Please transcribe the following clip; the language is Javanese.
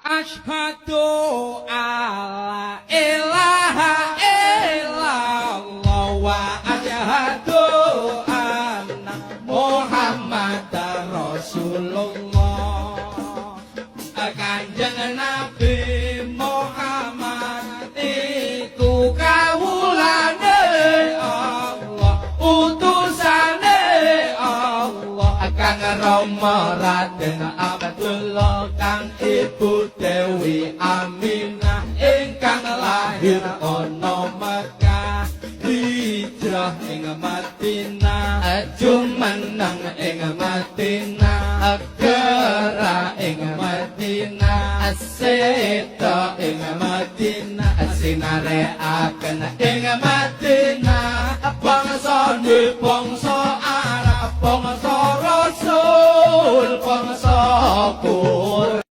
Asyhadu alla ilaha illallah wa asyhadu anna Muhammadar Rasulullah. Kanjeng Nabi Muhammad iku kawulane Allah, utusane Allah. Kang Rama Raden Abdullah, kang Ibu Dewi Aminah, ingkang lahir ana Mekah, hijrah ing Madinah, jumeneng ing Madinah, gerak ing Madinah, seda ing Madinah, sinareaken ing Madinah. Bangsane bangsa Arab, bangsa Rasul, bangsa Quraisy.